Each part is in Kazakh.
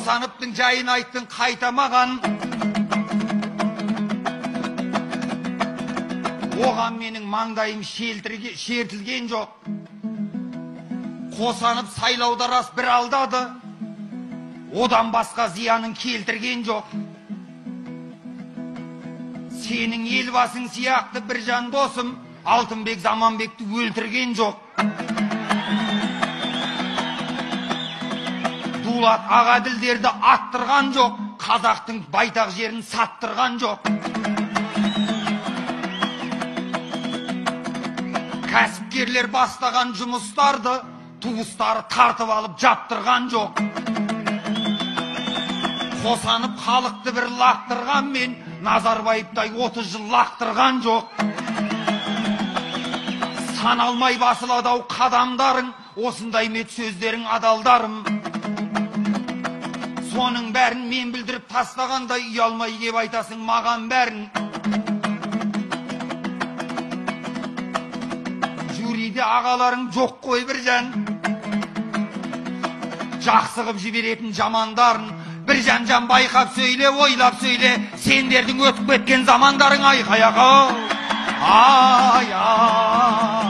Қосановтың жайын айттың қайта маған. Оған менің маңдайым шертілген жоқ. Қосанов сайлауда рас бір алдады, одан басқа зиянын келтірген жоқ. Сенің елбасың сияқты бір жан досым Алтынбек Заманбекті өлтірген жоқ. Дулат Ағаділдерді аттырған жоқ, қазақтың байтақ жерін саттырған жоқ. Кәсіпкерлер бастаған жұмыстарды туыстары тартып алып жаптырған жоқ. Қосанып халықты бір лақтырған мен Назарбаевтай 30 жыл лақтырған жоқ. Саналмай басылады ау қадамдарың, осындай мет сөздерің адалдарым. Соның бәрін мен білдіріп тастағандай ұялмай кеп айтасың маған бәрін. Жюриде ағаларың жоқ қой бір жан, жақсы қып жіберетін жамандарын. Бір жан-жан байқап сөйле, ойлап сөйле, сендердің өтіп кеткен замандарың айқай ағау. Ай, ай.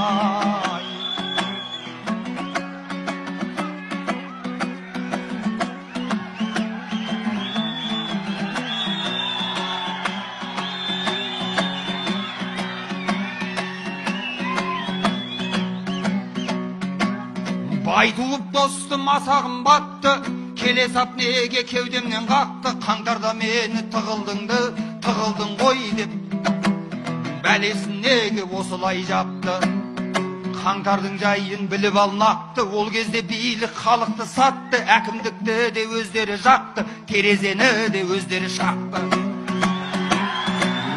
Бай туып достым асағым батты, келе сап неге кеудемнен қақты, қаңтарда мені тығылдыңды, тығылдың ғой деп, бәлесін неге осылай жапты. Қаңтардың жайын біліп алнақты, ол кезде билік халықты сатты, әкімдікті де өздері жақты, терезені де өздері шақты.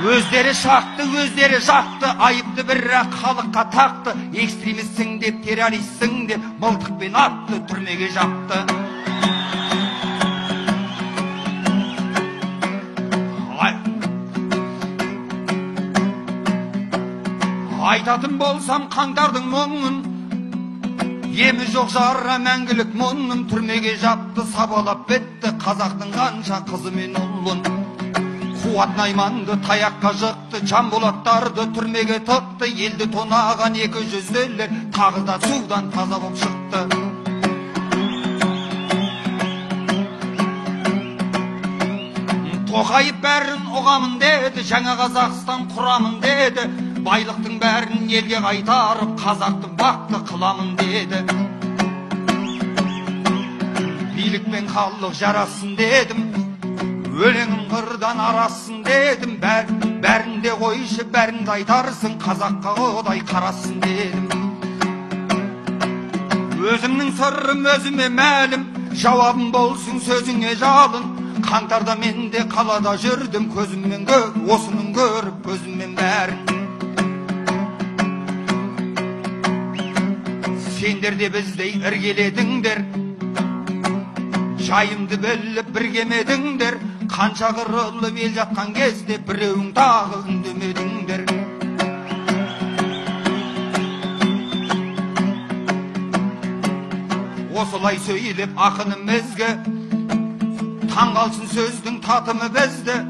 Өздері шақты, өздері жақты, айыпты бірақ халыққа тақты, экстремистсің деп, террористсің деп, мылтықпен атты, түрмеге жапты. Айтатын болсам қаңтардың мұңын, емі жоқ жара мәңгілік мұңын, түрмеге жапты, сабалап бітті, қазақтың қанша қызы мен ұлын. Қуат Найманды таяққа жықты, Жанболаттарды түрмеге тықты, елді тонаған екі жүзділер тағы да судан таза боп шықты. Тоқаев бәрін ұғамын деді, жаңа Қазақстан құрамын деді, байлықтың бәрін елге қайтарып, қазақты бақты қыламын деді. Билік пен халық жарасын дедім, өлеңім қырдан арасын дедім, бәрін де қойшы, бәрін де айтарсың, қазаққа құдай қарасын дедім. Өзімнің сырым өзіме мәлім, жауабым болсын сөзіңе жалын. Қаңтарда мен де қалада жүрдім, көзіммен осының көріп көзіммен бәрін. Сендер де біздей іргеледіңдер, жайымды біліп біргемедіңдер, қанша қырылып ел жатқан кезде біреуің тағы үндемедіңдер. Осылай сөйлеп ақыным ізгі, таң қалсын сөздің татымы бізді.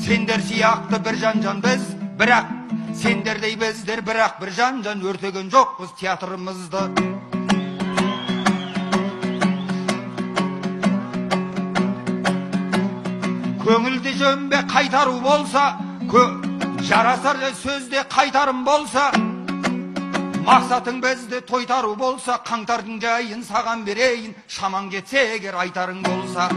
Сендер сияқты бір жан-жан біз, бірақ сендердей біздер, бірақ бір жан-жан өртеген жоқпыз театрымызды. Көңілді жөнбе қайтару болса, жарасар сөзде қайтарым болса, мақсатың бізді тойтару болса, қаңтардың жайын саған берейін, шамаң жетсе егер айтарың болса.